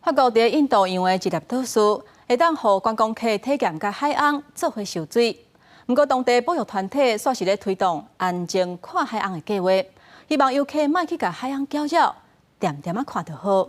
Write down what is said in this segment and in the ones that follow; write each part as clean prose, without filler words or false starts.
法國佇印度洋的一粒島嶼，會當予觀光客體驗佮海鰪做伙泅水。毋過當地保育團體煞是咧推動安靜看海鰪的計劃，希望遊客莫去共海鰪攪擾，恬恬仔看就好。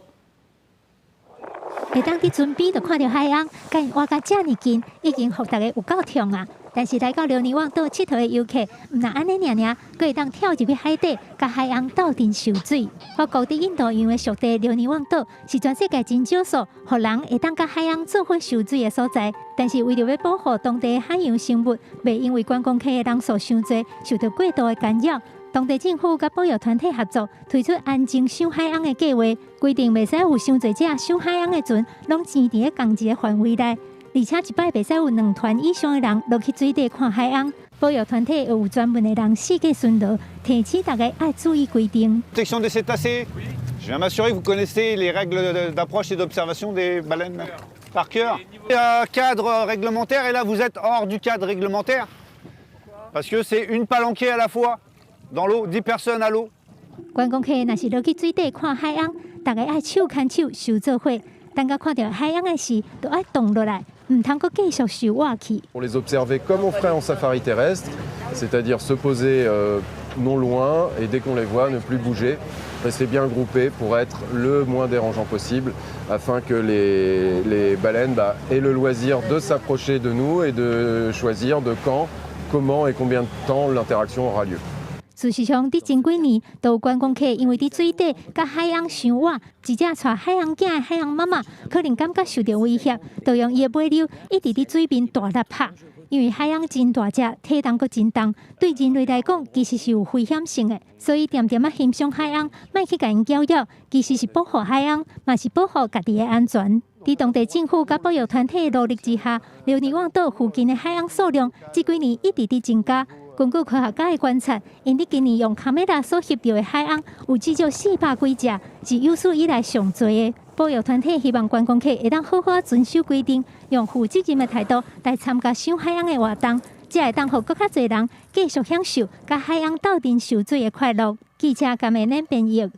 會當佇船邊就看著海鰪，共𪜶倚甲遮爾近，已經予大家有夠痛啊！但是來到留尼旺島𨑨迌的遊客，毋但按呢爾爾，閣會當跳入去海底，佮海鰪鬥陣泅水。法國佇印度洋的屬地留尼旺島，是全世界真少數，予人會當佮海鰪做伙泅水的所在。但是為著欲保護當地的海洋生物，袂因為觀光客的人數傷濟，受著過度的干擾。當地政府佮保育團體合作，推出安靜賞海鰪的計劃，規定袂使有傷濟隻賞海鰪的船，攏擠佇咧仝一个範圍內。而且一擺袂使有兩團以上的人落去水底看海鰪。保育團體會有專門的人四界巡邏，提醒大家愛注意規定。 Protection des cétacés. Je viens m'assurer que vous connaissez les règles d'approche et d'observation des baleines par cœur. Il y a un cadre réglementaire et là vous êtes hors du cadre réglementaire parce que c'est une palanquée à la fois dans l'eau, 10 personnes à l'eau. 觀光客若是落去水底看海鰪，大家愛手牽手守做伙，等到看著海鰪的時，就愛動落來，毋通閣繼續泅倚去。 Pour les observer comme on ferait en safari terrestre, c'est-à-dire se poser non loin et dès qu'on les voit, ne plus bouger, rester bien groupé pour être le moins dérangeant possible afin que les baleines, bah, aient le loisir de s'approcher de nous et de choisir de quand, comment et combien de temps l'interaction aura lieu. 事實上，佇前幾年，都有觀光客因為佇水底佮海鰪相倚，一隻帶海鰪囝的海鰪媽媽可能感覺受著威脅，就用伊的尾溜一直佇水面大力拍。因為海鰪真大隻，體重閣真重，對人類來講其實是有危險性的。所以恬恬仔欣賞海鰪，莫去共𪜶攪擾，其實是保護海鰪，嘛是保護家己的安全。佇當地政府佮保育團體的努力之下，留尼旺島附近的海鰪數量這幾年一直佇增加。根據科學家的觀察，𪜶佇今年用卡梅拉所翕著的海鰪有至少400幾隻，是有史以來上濟的。保育團體希望觀光客會當好好遵守規定，用負責任的態度來參加賞海鰪的活動，才會當予閣較濟人繼續享受佮海鰪鬥陣泅水的快樂。記者甘美恁編譯。